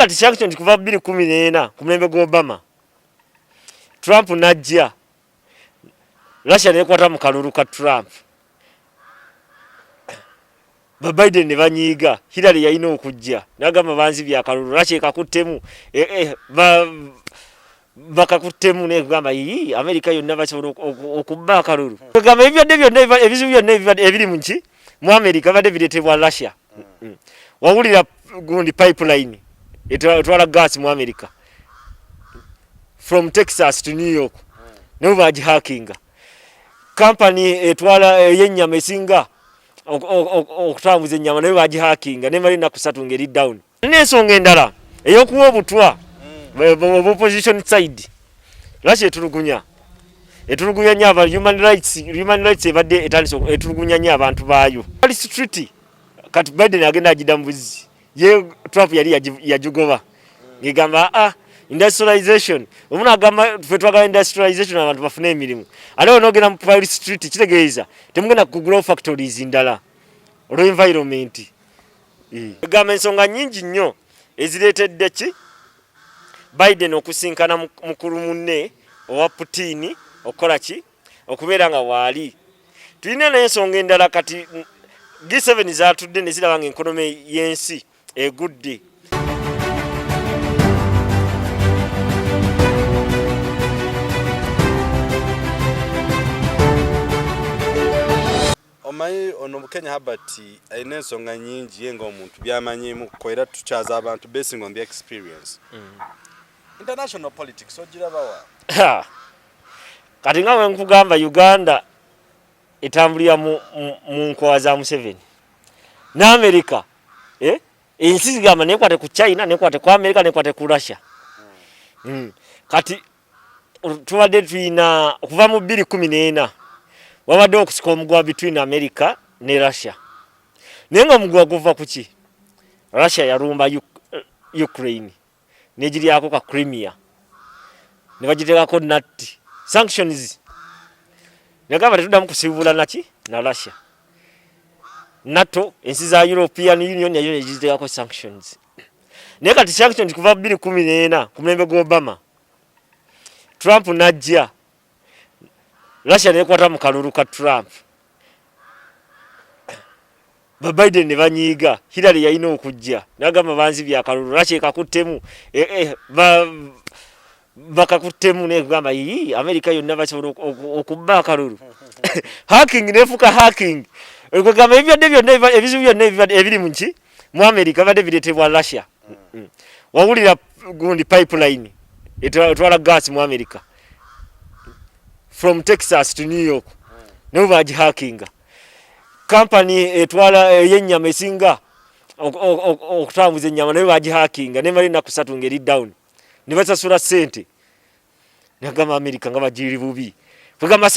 Kati sanctions kuva 2014 ku mulembe gwa Obama, Trump najja, Russia nekwata mu kalulu ka Trump, ba Biden ne banyiiga. Hillary yalina okujja nagamba banzibye akalulu, Russia ekakuttemu, bakakuttemu, nekugamba yi America yonna basobola okubba akalulu. Gamba ebibadde byonna, ebizibu byonna ebiri muki mu America bibadde bireetebwa Russia. Wawulira gundi pipeline etwala gas mu America from Texas to New York, nabo bagihackinga. Kampani etwala ey'ennyama esinga okutambuza ennyama nayo bagihackinga, nemala ennaku 3 ng'eri down. N'ensonga endala ey'okuwa obutwa opposition side, Russia etulugunya nnyo aba human rights. Human rights ebadde etandise etulugunya nnyo abantu baayo. Paris Treaty kati Biden agenda agidda mu buzzi, ye Trump yali yagigoba ng'egamba industrialization. Omuntu agamba ffe twagala industrialization, abantu bafune emirimu, ate onoogenda mu Paris Treaty kitegeeza temugenda kugulawo factories ndala olw environment. Egamba ensonga nnyingi nnyo ezireetedde ki Biden okusinkana mukulu munne owa Putin, okukola ki, okubeera nga waali. Tulina n'ensonga endala, kati G7 zatudde ne ziraba nga economy y'ensi egudde. Omanyi ono Bukenya Herbert alina ensonga nyingi ye ng'omuntu byamanyimuko, era tukyaza abantu basing on the experience. International politics ogirabawa? Kati nga bwe nkugamba, Uganda etambulira mu nkowa za Museveni n'Amerika, eh? Ensi zigamba nekwate ku China, nekwate ku America, nekwate ku Russia. Kati tubadde tulina okuva mu 2014 wabadde okusika omuguwa between America ne Russia, naye nga omuguwa guva ku ki? Russia yalumba Ukraine negiryako ka Crimea, ne bagiteekako natti sanctions, negamba tetuddamu kusiibula naki na Russia. NATO, ensi za European Union nayo negiziteekako sanctions. Naye kati sanctions kuva 2014 ku mulembe gwa Obama, Trump najja, Russia nekwata mu kalulu ka Trump, ba Biden ne banyiiga. Hillary yalina okujja nagamba banzibye akalulu, Russia ekakuttemu, bakakuttemu, nekugamba yi America yonna basobola okubba akalulu. Hacking nefuuka hacking. Kwegamba ebibadde byonna, ebizibu byonna ebiri muki mu America bibadde bireetebwa Russia. Wawulira gundi pipeline etwala gas mu America from Texas to New York, nabo bagihackinga. Kampani etwala ey'ennyama esinga okutambuza ennyama nayo bagihackinga, nemala ennaku 3 ng'eri down, ne basasula ssente. Nagamba America nga bagiri bubi. Kwegamba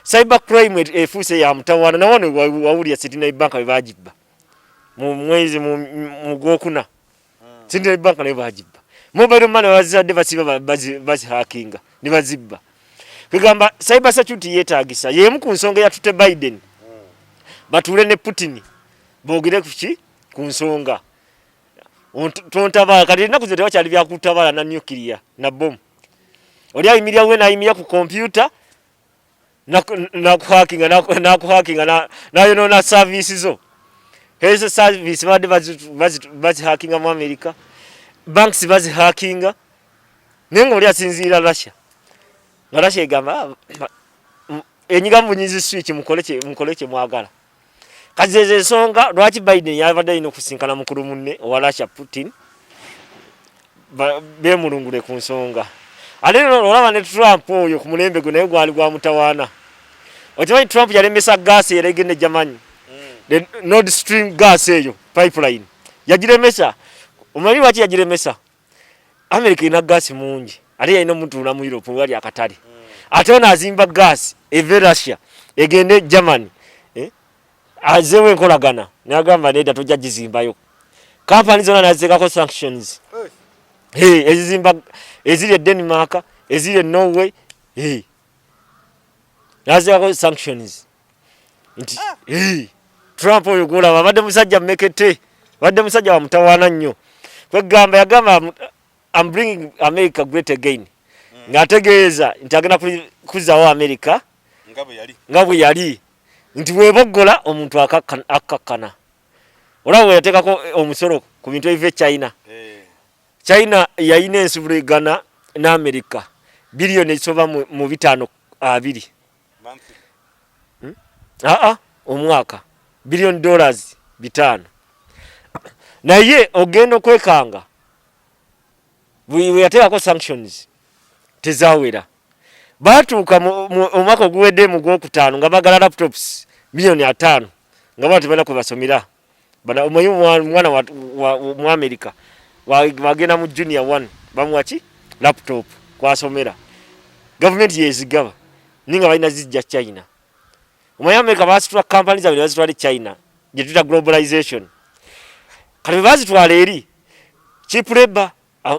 cyber crime efuuse ya mutawaana. Nawano wawulira Centenary Bank bwe bagibba mu mwezi mu gwokuna, Centenary Bank nayo bagibba. Mobile money bazadde basiba bazihackinga ne bazibba. Kwegamba cyber security yeetagisa, y'emu ku nsonga eyatutte Biden batuule ne Putin boogere ku ki, ku nsonga tontabaala. Kati ennaku zino tewakyali byakutabala na nuclear na bomu. Oli ayimirira we nayimirira ku kompyuta nakuhackinga nayonoona service zo. Health service babadde bazihackinga mu America, banks bazihackinga, naye nga oli asinziira Russia, nga Russia egamba enyiga bunyizi switch, mukole kye mwagala. Kati zezo ensonga lwaki Biden yabadde alina okusinkana mukulu munne owa Russia Putin, beemulungule ku nsonga. Ate olaba ne Trump oyo ku mulembe gwe naye gwali gwa mutawaana. Okimanyi Trump yalemesa gaasi era egenda e Germany, the Nord Stream gas eyo pipeline yagiremesa. Omanyi lwaki yagiremesa? America erina gaasi mungi, ate yalina omutuula mu Europe wali akatale, ate ono azimba gaasi eve Russia egende Germany, eh? Azeewo enkolagana nagamba nedda, tojja gizimbayo. Kampani zonna naziteekako sanctions. Hey, ezizimba eziri e Denmark, eziri e Norway, hey. Naziteekako sanctions nti hey, Trump oyo gwolaba abadde musajja mmekete, abadde musajja wa mutawaana nnyo. Kwegamba yagamba, "I'm bringing America great again," ng'ategeeza nti agenda kuzzawo America nga bwe yali. Nga bwe yali, nti bweboggola omuntu akkakkana. Olaba bwe yateekako omusolo ku bintu ebiva e China. China yalina ensubuligana ne America biliyoni ezisoba mu 520. Monthly. Aa, omwaka, biliyoni dollars 5. Naye ogenda okwekanga bwe yateekako sanctions tezawera. Batuuka omwaka oguwedde mu gwokutaano nga bagala laptops miliyoni 50, nga bana tebalina kwe basomera. Bana omanyi omwana mu America wagenda mu junior one, bamuwa ki? Laptop kwasomera. Gavumenti yezigaba, naye nga balina zijja China. Omanyi America basitula kampani zaabwe ne bazitwala e China, gye tuyita globalization. Kati bwe bazitwala eri, cheap labor,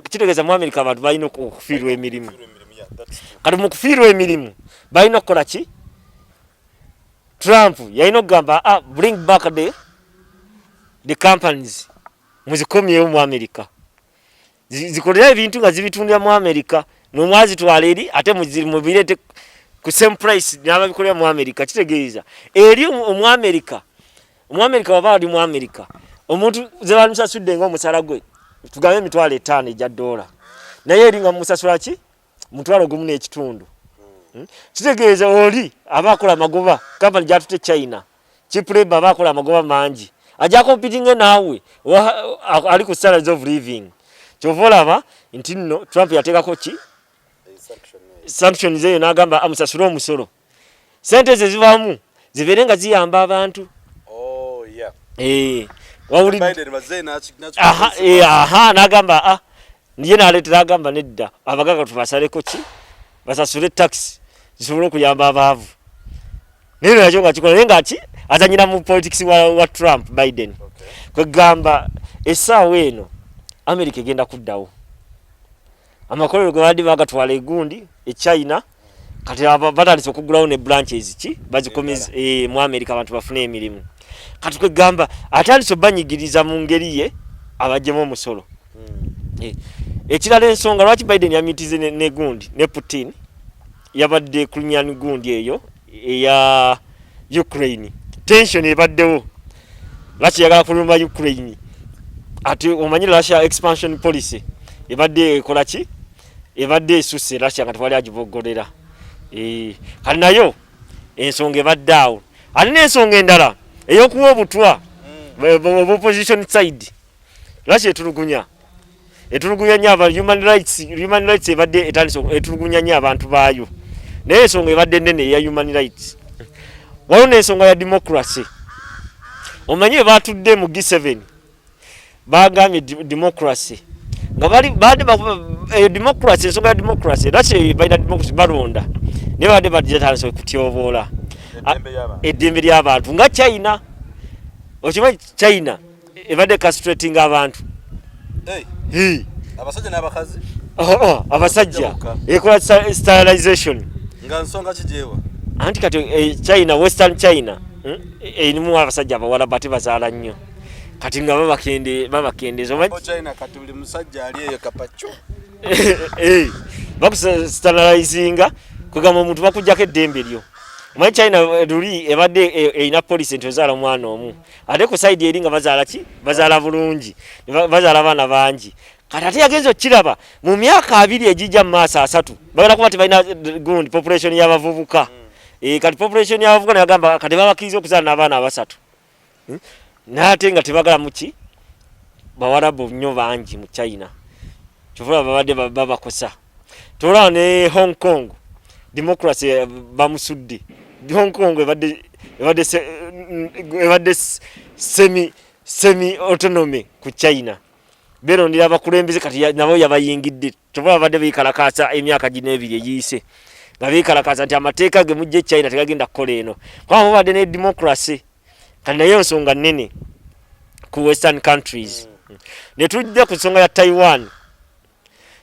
kitegeeza mu America abantu balina okufiirwa emirimu. Fiirwa emirimu, yeah, that's true. Kati mu kufiirwa emirimu balina okukola ki? Trump yalina okugamba, "Bring back the companies, muzikomyewo mu America, zikolera ebintu nga zibitundira mu America, nomwazitwala eri ate mubireete ku same price n'ababikolera mu America." Kitegeeza eri omu America waba ali mu America, omuntu ze bamusasudde nga omusala gwe tugambe 50,000 egya dola, naye eri nga mumusasula ki? 1,500. Kitegeeza oli aba akola amagoba. Kampani gyatute China, cheap labor, aba akola amagoba mangi, ajja competing naawe ali ku standards of living. Kyova olaba nti nno Trump yateekako ki? Sanction eyo. Sanctions eyo, n'agamba amusasule omusolo, sente ze zivaamu zibeere nga ziyamba abantu. Oh, yeah. Eh, wawulidde? Biden bazze Aha, aha, n'agamba, niye n'aleetera, agamba nedda, abagaga tubasaleko ki? Basasule tax zisobole okuyamba abaavu. Naye nakyo nga kikola, naye nga ki azanyira mu politics wa Trump, Biden. Kwegamba essaawa eno America egenda kuddawo amakolero ge badde bagatwala egundi e China. Kati batandise okugulawo ne branches ki bazikomeza mu America, abantu bafune emirimu. Kati kwegamba atandise obanyigiriza mu ngeri ye abajjemu omusolo. Ekirala, ensonga lwaki Biden yamitize ne gundi ne Putin, yabadde Crimean, gundi eyo eya Ukraine, tension ebaddewo. Lwaki yagala kulumba Ukraine? Ate omanyi Russia expansion policy ebadde ekola ki? Ebadde esusse Russia nga tewali agibogolera. Kati nayo ensonga ebadde awo. Ate n'ensonga endala ey'okuwa obutwa opposition side, Russia etulugunya nnyo aba human rights. Human rights ebadde etandise etulugunya nnyo abantu baayo, naye ensonga ebadde nnene eya human rights. Waliwo n'ensonga ya democracy. Omanyi bwe batudde mu G7, bagambye democracy nga bali badde democracy, ensonga ya democracy. Russia balina democracy, balonda, naye badde batandise okutyoboola Eddembe ly'abantu. Eddembe ly'abantu nga China. Okimanyi China ebadde castrating abantu? Hey, Hii. abasajja n'abakazi? Oh, abasajja. Bokka. Ekola sterilization. Nga nsonga kijewa? Anti kati China, Western China, erimu abasajja abawala bate bazaala nnyo. Kati nga babakendeza Bo China kati buli musajja ali eyo kapacu. Bakusterilizinga, kwegamba omuntu bakugjako eddembe lyo. Omanyi China luli ebadde erina policy nti ozaala omwana omu, ate ku side eri nga bazaala ki? Bazaala bulungi. Ne bazaala abaana bangi. Kati ate yagenza okukiraba mu myaka 20 egijja mu maaso, 30, bagenda kuba tebalina gundi population y'abavubuka. Kati population y'abavubuka nebagamba kati babakkiriza okuzaala n'abaana abasatu. Naye ate nga tebagala muki bawarabu nnyo bangi mu China, kyova babadde babakosa. Tolaba ne Hong Kong democracy bamusudde. Hong Kong ebadde semi autonomy ku China, berondera abakulembeze. Kati nabo yabayingidde, kyova babadde bekalakasa emyaka gino 2 egiyise, nga bekalakasa nti amateeka ge mujja e China tegagenda kukola eno, kubanga mubadde ne democracy. Kati naye ensonga nnene ku western countries. Ne tujja ku nsonga ya Taiwan.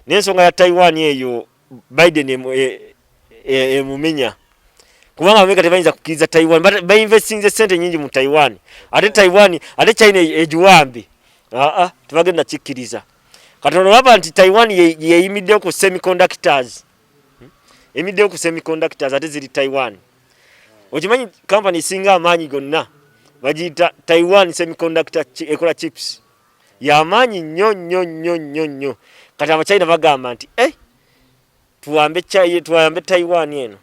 N'ensonga ya Taiwan eyo Biden emumenya, kubanga Amerika tebayinza kukkiriza Taiwan. Bainvestinze sente nyingi mu Taiwan, ate Taiwan, ate China egiwambe. Aa, tebagenda kikkiriza. Kati olaba nti Taiwan yeyimiddeyo ku semiconductors, emiddeyo ku semiconductors ate ziri Taiwan. Okimanyi company esinga amaanyi gonna bagiyita Taiwan Semiconductor, ekola chips yamaanyi nnyo nnyo nnyo nnyo nnyo. Kati Abachina bagamba nti tuwambe tuwambe Taiwan eno,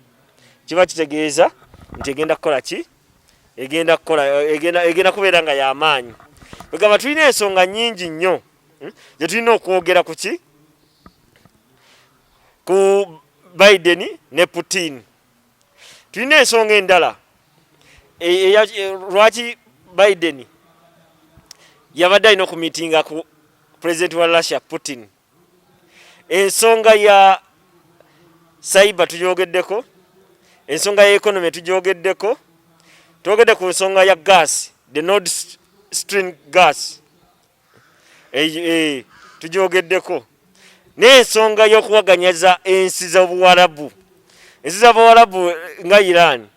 kiba kitegeeza nti egenda kukola ki? Egenda kukola, egenda kubeera nga yamaanyi. Egamba tulina ensonga nnyingi nnyo ze tulina okwogera ku ki, ku Biden ne Putin. Tulina ensonga endala lwaki Biden yabadde alina okumiitinga ku president wa Russia Putin. Ensonga ya cyber tugyogeddeko, ensonga ya economy tugyogeddeko, twogedde ku nsonga ya gas, the Nord Stream gas tugyogeddeko, n'ensonga y'okuwaganyaza ensi z'Obuwarabu, ensi z'Abawarabu nga Iran,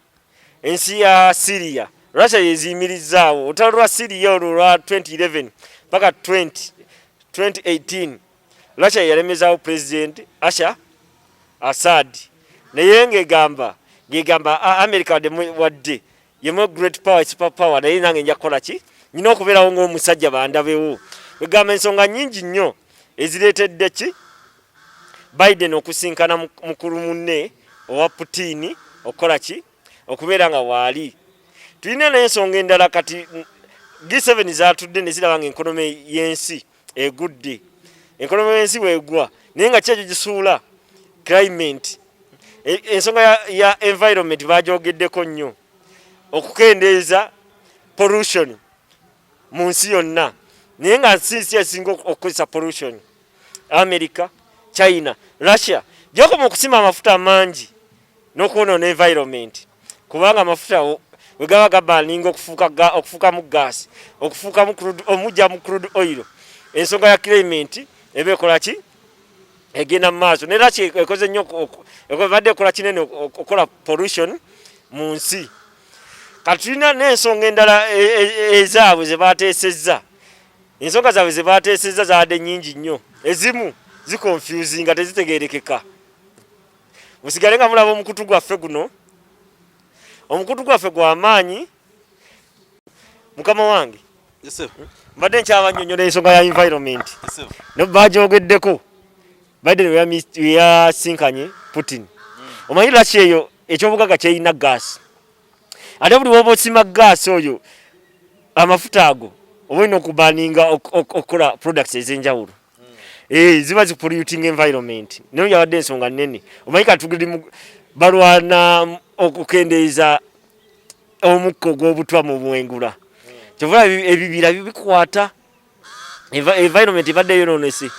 ensi ya Syria. Russia yeziyimirizaawo olutalo lwa Syria olwo lwa 2011 paka 2018. Russia yalemezaawo President Asha Assad, naye ng'egamba America wadde yemu great power, super power, naye nange nja kukola ki? Nyina okubeerawo ng'omusajja bandabewo. Egamba ensonga nnyingi nnyo ezireetedde ki Biden okusinkana mukulu munne owa Putin, okukola ki, okubeera nga waali. Tulina n'ensonga endala. Kati G7 zatudde ne ziraba nga economy y'ensi egudde. Economy y'ensi bwegwa naye nga kyekyo gisuula climate, ensonga ya environment bagyogeddeko nnyo, okukendeeza pollution mu nsi yonna, naye nga nsi nsi esinga okukozesa pollution, America, China, Russia, gyokoma okusima amafuta amangi n'okwonoona environment, kubanga amafuta we gaba gabaninga okufuukamu gas, okufuukamu omujja mu crude oil, ensonga ya climate eba ekola ki? Egenda mu maaso. Ne Russia ekoze nnyo, ebadde ekola kinene okukola pollution mu nsi. Kati tulina n'ensonga endala ezaabwe ze bateesezza. Ensonga zaabwe ze bateesezza zaadde nnyingi nnyo, ezimu ziconfusinga, tezitegeerekeka. Musigale nga mulaba omukutu gwaffe guno, omukutu gwaffe gw'amaanyi. Mukama wange, mbadde nkyabanyonyola ensonga ya environment, bagyogeddeko Biden weyasinkanye Putin. Omanyi lwaki eyo ekyobugaga kyerina gas, ate buli woba osima gas oyo, amafuta ago, oba olina okubaninga okukola products ez'enjawulo, ziba zipolluting environment. Naye yabadde ensonga nnene. Omanyi kati tugiri balwana okukendeeza omukka ogw'obutwa mu bwengula, kyova ebibira bikwata environment ebadde yonoonese.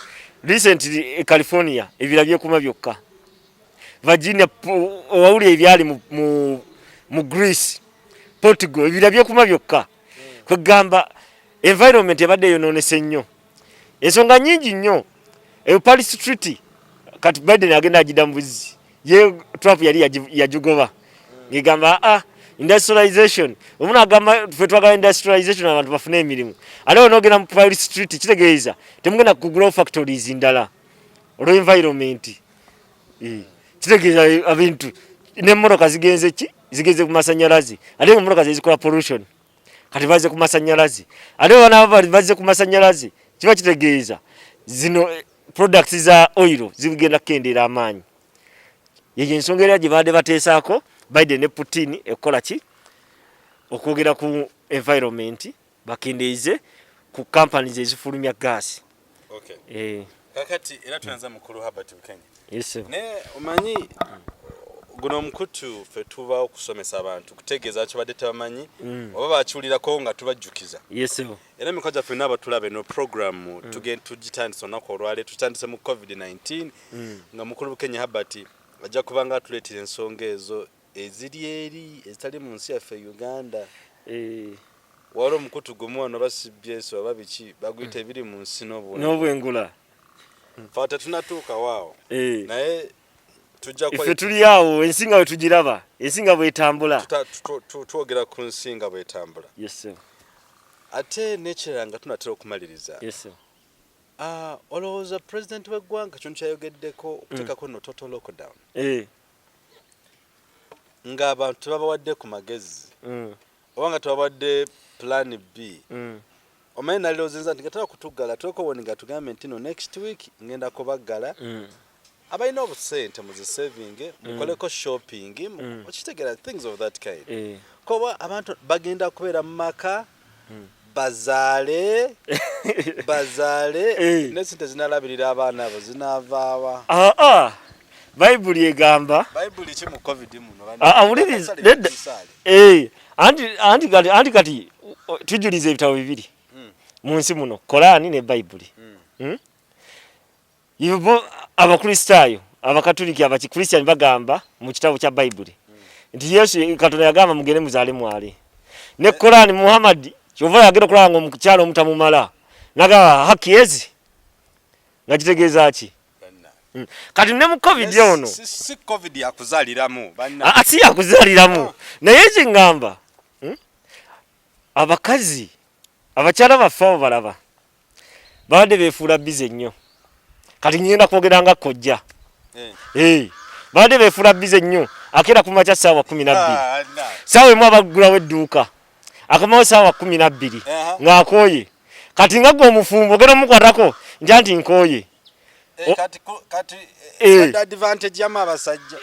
Recently e California ebibira byekuma byokka, Virginia, owawuli ebyali mu Greece, Portugal, ebibira byekuma byokka. Kwegamba environment ebadde yonoonese nnyo, ensonga nyingi nnyo. Eyo Paris Treaty kati Biden agenda agidda mu buzzi, ye Trump yali yagigoba ngegamba industrialization. Omuntu agamba ffe twagala industrialization, abantu bafune emirimu, ate onogenda mu Paris Treaty kitegeeza temugenda kugulawo factories ndala olw environment. Kitegeeza ebintu n'emmotoka zigenze ki, zigenze ku masanyalaze, ate nga emmotoka zezikola pollution. Kati baze ku masanyalaze, ate banaaba bazze ku masanyalaze kiba kitegeeza zino products za oil zigenda kukendeera amaanyi. Yeyo ensonga era gye baadde bateesaako Biden ne Putin ekola ki, okwogera ku environment, bakendeeze ku companies ezifulumya gas. Okay. Kakati era tuyanza mukulu Herbert Bukenya. Yes, sir. Ne omanyi guno omukutu ffe tuba okusomesa abantu, kutegeeza kibadde tebamanyi oba bakiwulirako nga tubajjukiza. Yes, sir. Era emikono gyaffe n'abatulaba eno programu tugenda tugitandise olunaku olwaleero, tutandise mu COVID-19 nga mukulu Bukenya Herbert ajja kuba nga atuleetera ensonga ezo eziri eri ezitali mu nsi yaffe Uganda. Waliwo omukutu gumu wano oba CBS oba biki baguyita ebiri mu nsi n'obwengula. Fe tetunatuukawo awo, naye tujja Ife tuli awo, ensi nga bwe tugiraba, ensi nga bwetambula. Twogera ku nsi nga bwetambula. Yes, sir. Ate n'ekirala nga tunatera okumaliriza, Yes, sir. Ah, olowooza pulezidenti w'eggwanga kino kyayogeddeko okuteekako no total lockdown ng'abantu tebabawadde ku magezi oba nga tebabawadde plan B? Omanyi nalirowooza nti nga taba kutuggala twekowoni nga tugambe nti no next week ngenda kubaggala, abalina obusente muzisavinge, mukoleko shopping, okitegeera, things of that kind, kuba abantu bagenda kubeera mu maka, bazaale bazaale, nesente zinalabirira abaana abo zinaavaawa? Aa, ah, Bayibuli egamba. Bayibuli ki mu COVID muno? Ah, ah, wuliriza, nedda. Eh, anti kati tujuliza ebitabo bibiri mu nsi muno, Koraani ne Bayibuli. Ibo Abakristaayo, Abakatuliki, Abakikristiani bagamba mu kitabo kya Bayibuli nti Yesu, Katonda yagamba mugende muzaale mwale. Ne Koraani, Muhammadi kyova yagenda okulaba nga omukyalo omutamumala nagamba haki ezi, nga kitegeeza ki? Kati ne mu COVID ono si COVID yakuzaaliramu. Ah, si yakuzaaliramu, naye kyeŋŋamba, Abakazi, abakyala baffe abo balaba babadde beefuula busy nnyo. Kati ngenda kwogera nga kojja. Eh, babadde beefuula busy nnyo. Akeera ku makya ssaawa 12, ssaawa 1 abaggulawo edduuka, akomawo ssaawa 12 ng'akooye. Kati nga gwe omufumbo ogenda omukwatako nja nti nkooye. Kati advantage yamu abasajja.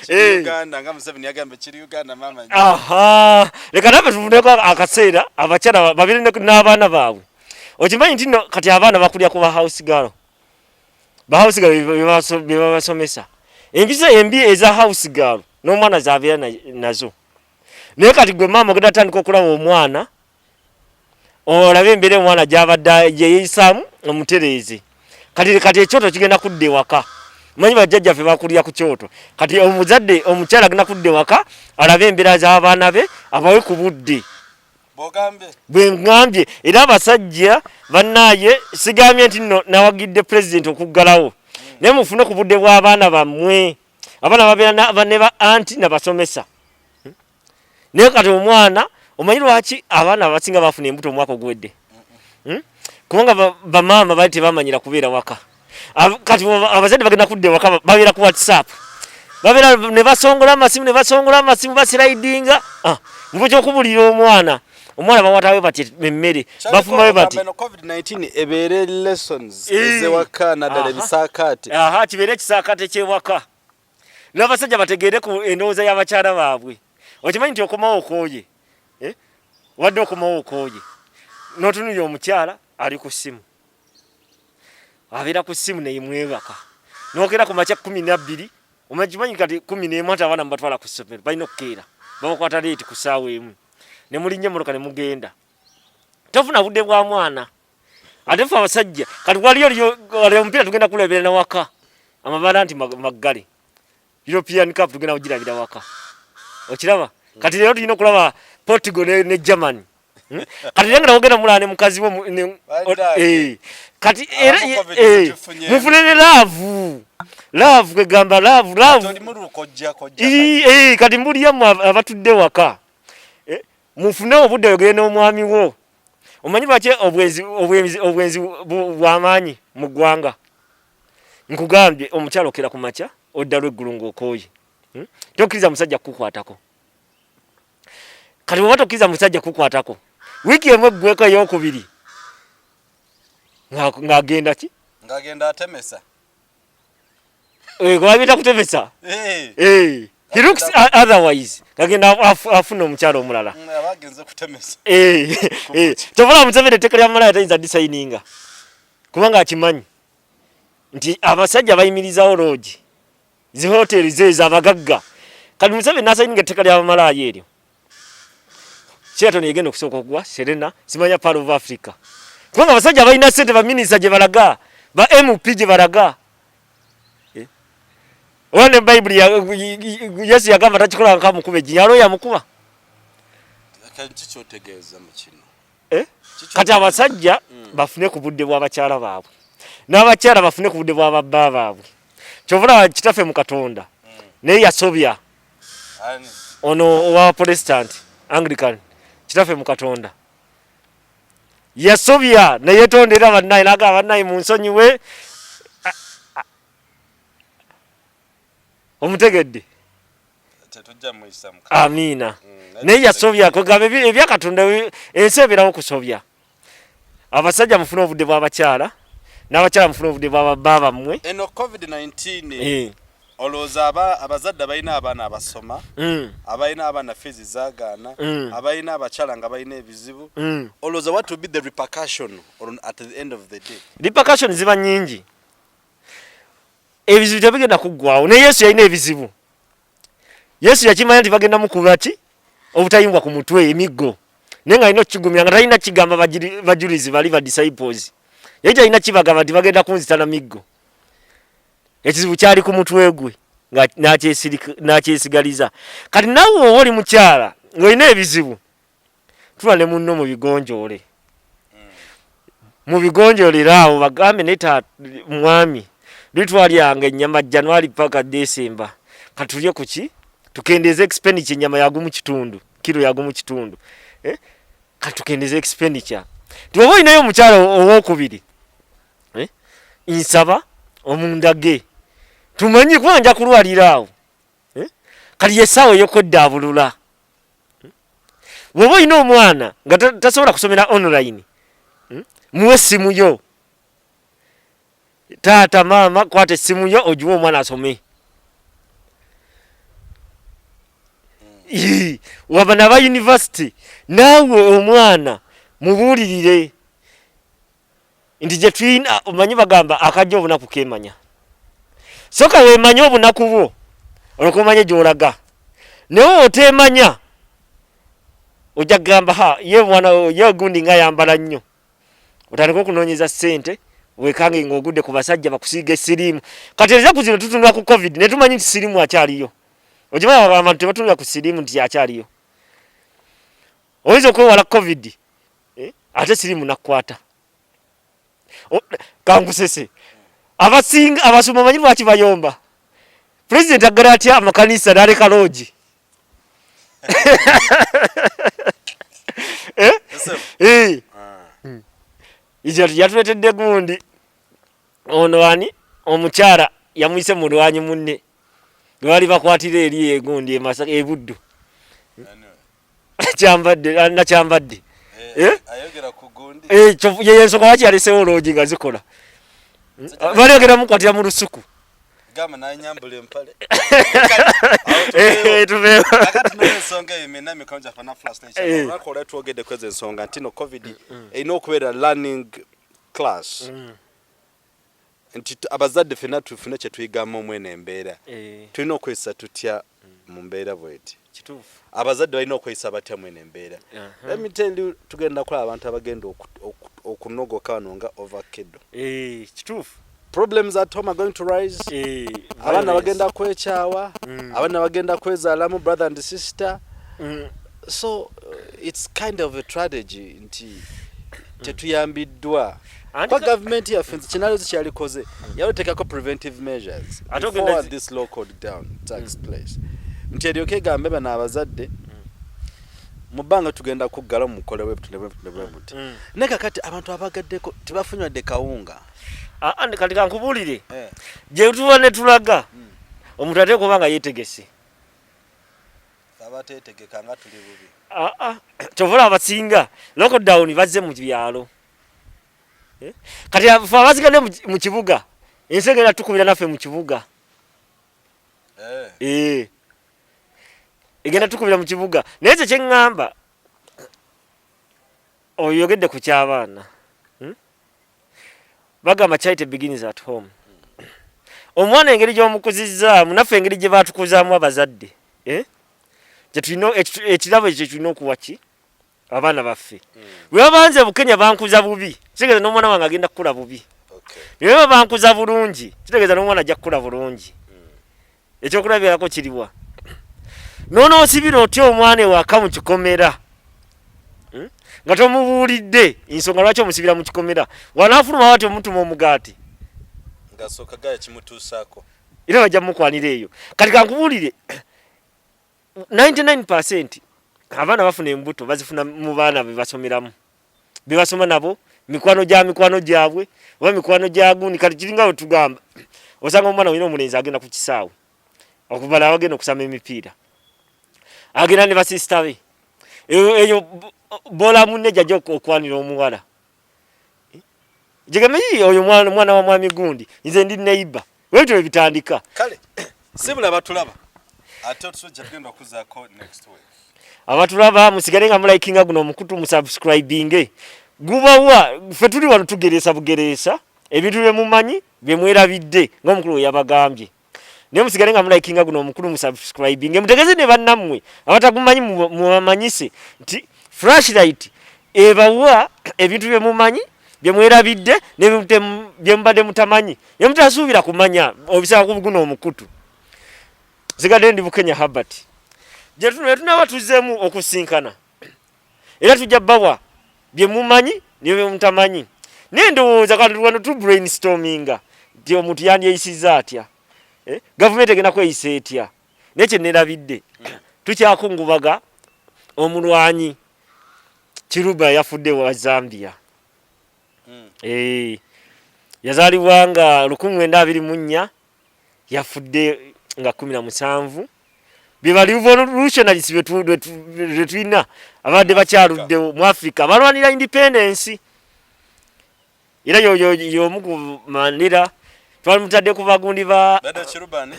Uganda nga Museveni yagambye kiri Uganda mama. Aha, leka naffe tufuneko akaseera abakyala babiri n'abaana baabwe. Okimanyi nti no kati abaana bakulya ku ba house girl, ba house girl bye babasomesa empisa embi eza house girl n'omwana zabeera nazo. Naye kati gwe maama ogenda tandika okulaba omwana, olabe embeera omwana gyabadde gyeyeyisaamu, omutereeze. Kati ekyoto kigenda kudda ewaka. Manyi bajjajjaffe bakulira ku kyoto. Kati omuzadde omukyala agenda kudda ewaka, alabe embeera z'abaana be, abawe ku budde. Bwogambye. Bwe ŋŋambye. Era abasajja bannaaye, sigambye nti nno nawagidde pulezidenti okuggalawo, naye mufune ku budde bw'abaana bammwe. Abaana babeera ne ba anti nabasomesa. Naye kati omwana, omanyi lwaki abaana abasinga bafuna embuto omwaka oguwedde? Kubanga bamaama bali tebamanyira kubeera waka. Kati abazadde bagenda kudda ewaka, babeera ku WhatsApp, babeera ne basongola amasimu, ne basongola amasimu, basilaidinga. Ah, mufo kyokubulira omwana, omwana bawatawe bati emmere, bafumawe bati. Eno COVID-19 ebeere lessons ezewaka, naddala ebisaakaate. Aha, kibeere ekisaakaate ekyewaka, n'abasajja bategeere ku endowooza y'abakyala baabwe. Okimanyi nti okomawo okooye, eh? Wadde okomawo okooye, n'otunulira omukyala ali ku ssimu, abeera ku ssimu neyimwebaka, nokera ku makya 12. Omanyi kati 11 ati abaana mubatwala ku ssomero, balina okukeera, babakwata late ku ssaawa 1, ne mulinnya emmotoka ne mugenda, tofuna budde bwa mwana. Ate ffe abasajja kati waliyo wali omupiira tugenda kulabira na waka, amabala nti maggale. European Cup tugenda kugirabira waka, okiraba? Kati leero tulina okulaba Portugal ne Germany. Kati era nga ogenda mulaba ne mukazi wo kati era Abamu COVID tugifunyeemu. Mufune ne love, love kwegamba love, love. Oli mulukojja kojja. Kati mbulyamu abatudde waka, mufune obudde oyogere n'omwami wo. Omanyi lwaki obwenzi bw'amaanyi mu ggwanga? Nkugambye, omukyala okera ku makya, odda lweggulu ng'okooye. Tokkiriza musajja kukukwatako. Kati bw'oba tokkiriza musajja kukukwatako, wiiki emu eggweko, eyokubiri ng'agenda ki? Ng'agenda atemesa. Eh, babiyita kutemesa. Eh, he looks otherwise, agenda afuna omukyala omulala. Aba agenze kutemesa. Eh, kyova Museveni etteeka lya malaya tayinza disayininga, kubanga akimanyi nti abasajja bayimirizawo lodge, zi hoteri zeezo abagagga. Kati Museveni nasayininga etteeka ly'abamalaaya eryo, Sheraton yegenda okusooka okugwa, Serena, simanya Pearl of Africa, kubanga abasajja balina sente, baminisita gye balaga, ba MP gye balaga. Eh? Oba ne Bayibuli Yesu yagamba takikola nka mukuba ejjinja, alo yamukuba. Kiki kyotegeeza mu kino? Eh? Kati abasajja bafune ku budde bw'abakyala baabwe, n'abakyala bafune ku budde bw'ababba baabwe. Kyova olaba kitaffe mu Katonda naye yasobya. Ani? Ono owa Protestant, Anglican, kitaffe mu Katonda. Yasobya neyetondera bannaye nagamba bannaye munsonyiwe. Omutegedde? Amiina. Naye yasobya kwegamba ebyakatonda ensi ebeerawo kusobya. Abasajja mufune obudde bw'abakyala n'abakyala mufune obudde bw'ababba bammwe. Eno COVID-19 eh. Olowooza abazadde abalina abaana abasoma, abalina abaana fees zagaana, abalina abakyala nga balina ebizibu, olowooza what will be the repercussion at the end of the day? Repercussion ziba nyingi, ebizibu tebigenda kuggwawo. Ne Yesu yalina ebizibu. Yesu yakimanya nti bagenda mukuba ki obutayimbwa ku mutwe emiggo, naye nga alina okukigumira nga talina kigamba bajulizi bali ba disciples, yali talina kibagamba nti bagenda kunzita na miggo. Ekizibu kyali ku mutwe gwe nga n'akyesigaliza. Kati nawe oba oli mukyala ng'olina ebizibu, tula ne munno mubigonjoole, mubigonjoolere awo, bagambe naye mwami luli twalyanga ennyama January paka December, katulye ku ki tukendeeze expenditure, ennyama yagumu kitundu, kiro yagumu kitundu, eh? Katukendeeze expenditure. Nti oba olinayo omukyala owokubiri, eh? Nsaba omundage tumanye kuba nja kulwalira awo, eh? Kati yessaawa ey'okweddaabulula. Bw'oba olina omwana nga tasobola kusomera online, Muwe essimu yo. Taata, maama, kwata essimu yo ogiwe omwana asome. Waba naba university, naawe omwana mubuulirire nti gye tulina. Omanyi bagamba akajja obunaku kemanya. Soka weemanye obunaku bwo olwoka omanye gy'olaga, naye oteemanya ojja kugamba ha ye mwana ye gundi nga yambala nnyo, otandika okunoonyeza ssente, wekange ng'ogudde ku basajja bakusiiga esiriimu. Kati ennaku zino tutunula ku COVID ne tumanyi nti siriimu akyaliyo. Okimanyi abantu tebatunula ku siriimu nti akyaliyo. Oyinza okwewala COVID, eh? Ate siriimu nakkwata. Kankusese, abasinga abasoma manyi lwaki bayomba. Pulezidenti aggala atya amakanisa n'aleka loogi? Eh? Eh. Ah. Yatuletedde gundi ono ani omukyala yamuyise mulwanyi munne gwe bakwatira eri egundi emasaka ebuddu kyambadde nakyambadde eh? Eh, yensonga lwaki yalesewo loogi nga zikola, bali mukwatira mu lusuku. Gamba nanyambula empale. Eh, tuveewo. Kakati n'ensonga eyo mena mikono gyaffe na flash. Olunaku olwa twogedde kwezo ensonga nti no COVID erina okubeera learning class, nti abazadde ffenna tufune kye tuyigamu omwene embeera. Tulina okweyisa tutya mu mbeera bweti? Abazadde balina okweyisa batya mwene embeera? Let me tell you, tugenda kulaba abantu abagenda okunogoka wano nga avocado. Kituufu. Problems at home are going to rise. Abaana bagenda kwekyawa, abaana bagenda kwezaalamu brother and sister. So it's kind of a tragedy nti tetuyambiddwa kwa gavumenti yaffe. Nti kinalozi kyalikoze yalotekako preventive measures before this lockdown takes place, nti eryoke egambe bano abazadde mu bbanga tugenda kuggala mukole bwe buti ne bwe buti ne bwe buti. Naye kakati abantu abagaddeko tebafunye wadde kawunga. Ah, ah, kati kankubuulire, gye tuba ne tulaga omuntu ateeka okuba nga yeetegese. Abateetegeka nga tuli bubi. Ah, ah, kyova abasinga lockdown bazze mu byalo. Eh? Kati fe abasigadde mu kibuga, ensi egenda tukubira naffe mu kibuga. Eh. Egenda tukubira mu kibuga. Naye ekyo kyeŋŋamba, oyogedde ku ky'abaana, Bagamba charity begins at home. Omwana engeri gy'omukuzizzaamu, naffe engeri gye batukuzaamu abazadde, eh? Kyetulina ekirabo ekyo kyetulina okuwa ki abaana baffe. Bwe babanze Bukenya bankuza bubi, kitegeeza n'omwana wange agenda kukula bubi. Naye bwe bankuza bulungi, kitegeeza n'omwana ajja kukula bulungi. Ekyokulabirako kiriwa? Nonoosibira otya omwana ewaka mu kikomera, Nga tomubuulidde ensonga lwaki omusibira mu kikomera? Wanaafuluma wati omutuma omugaati Ngasooka gaya kimutuusaako. Era bajja mukwanira eyo. Kati kankubuulire, 99% abaana bafuna embuto bazifuna mu baana be basomeramu. Bebasoma nabo, mikwano gya mikwano gyabwe oba mikwano gya gundi. Kati kiringa bwe tugamba, osanga omwana olina omulenzi agenda ku kisaawe okubala, abagenda okusamba emipiira, agenda ne basisita be. Eyo bola munne jajja okwanira omuwala, jigambe, "Oyo mwana wa mwami gundi, nze ndi neighbor." Webityo bwe bitandika. Kale sibula batulaba, ate tusojja tugenda okuzaako next week. Abatulaba, musigale nga mulikinga guno omukutu, musubscribinge. Gubawa ffe tuli wano tugereesa bugereesa ebintu bye mumanyi bye mwerabidde, ng'omukulu we yabagambye. Naye musigale nga mulikinga guno omukulu, musubscribinge, mutegeze ne bannammwe abatagumanyi, mubamanyise nti Flashlight ebawa ebintu bye mumanyi bye mwerabidde ne bye mubadde mutamanyi ne mutasuubira kumanya, obisanga ku guno omukutu. Nsigadde ndi Bukenya Herbert. Gye tunaba tuzzeemu okusinkana, era tujja bawa bye mumanyi ne bye mutamanyi. Naye ndowooza kati wano tu brainstorminga nti omuntu yandyeyisizza atya, eh? Gavumenti egenda kweyisa etya? Naye kye neerabidde, tukyakungubaga omulwanyi Chiluba yafudde wa Zambia. Eh, yazaalibwa nga 1924, yafudde nga 17. Bye ba revolutionaries be tulina abadde bakyaluddewo mu Africa balwanira independence. Era y'omu ku Mandela twali mutadde ku bagundi ba Dada Chiluba ni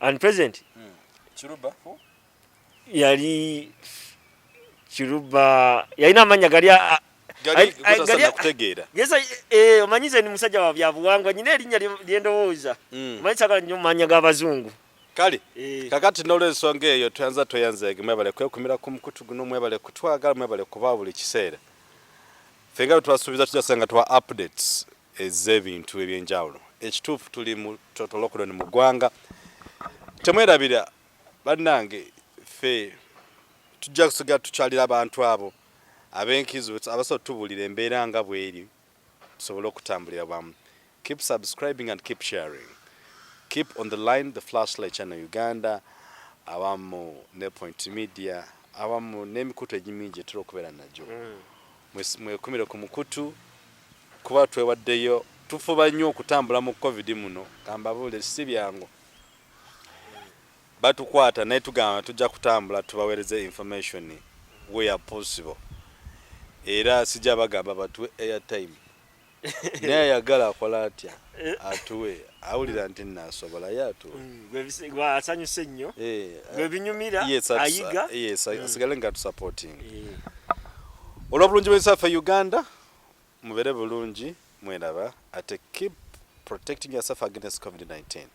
and president. Chiluba who? Yali Chiluba, yalina amannya gali Gali gutasana kutegeera. Gesa, eh, omanyize ni musajja wa byabuwangwa, nyina erinnya lyendowooza. Omanyi sagala nnyo mannya g'abazungu. Kale. Eh. Kakati n'olwensonga eyo, tweyanza, tweyanzeege. Mwebale kwekumira ku mukutu guno, mwebale kutwagala, mwebale kuba buli kiseera. Ffe nga bwe twasuubiza, tujja kusanga tuwa updates ez'ebintu ebyenjawulo. Ekituufu, tuli mu total lockdown mu ggwanga. Temwerabira bannange, ffe tujja kusigala tukyalira abantu abo ab'enkizo abasobola tubuulira embeera nga bw'eri, tusobole okutambulira wamu. Keep subscribing and keep sharing. Keep on the line, the Flashlight Channel Uganda awamu ne Point Media awamu n'emikutu egimingi etera okubeera nagyo. Mwekumire ku mukutu kuba twewaddeyo, tufuba nnyo okutambula mu COVID muno. Kambabuule, si byangu, batukwata, naye tugamba tujja kutambula tubaweereze information where possible. Era sijja bagamba batuwe airtime, naye ayagala akola atya? Atuwe. Awulira nti naasobola, ye atuwe. Asanyuse nnyo. Gwe binyumira. Ayiga. Yes, asigale nga tusupporting olw'obulungi bw'ensi yaffe Uganda. Mubeere bulungi, mweraba, ate keep protecting yourself against COVID-19.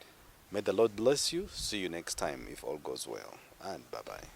May the Lord bless you. See you next time if all goes well, and bye bye.